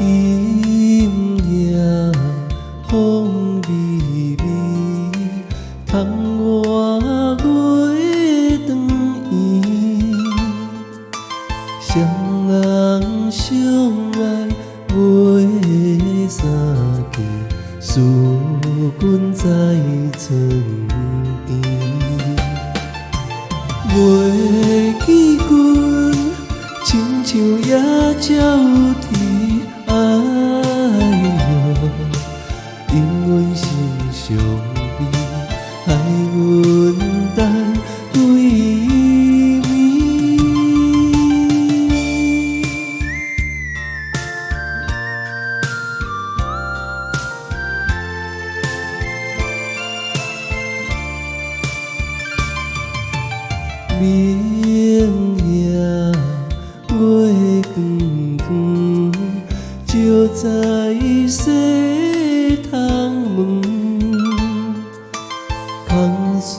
今夜風微微，窗外月轉圓，雙人相愛袂相記，思君在床邊。袂記君，親像野鳥啼，哎喲，引阮心傷悲，害阮等規暝。明夜月光光，照在西窗門，空思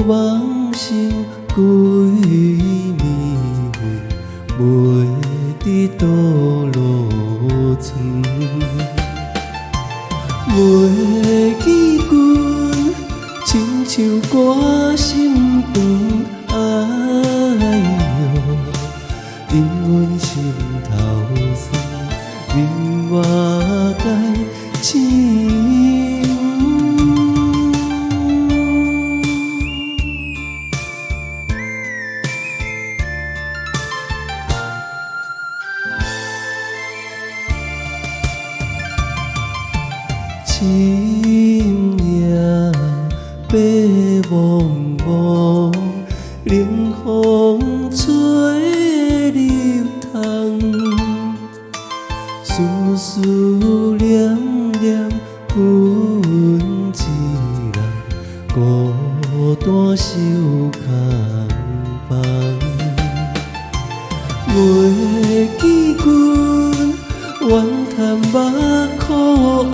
妄想規暝昏，袂得倒落床。袂記君，親像掛心腸，哎喲，引阮心頭酸，面活該醒。深夜白茫茫，冷風吹入窗，思思念念，阮一人孤單守空房。袂記君，怨嘆目苦紅。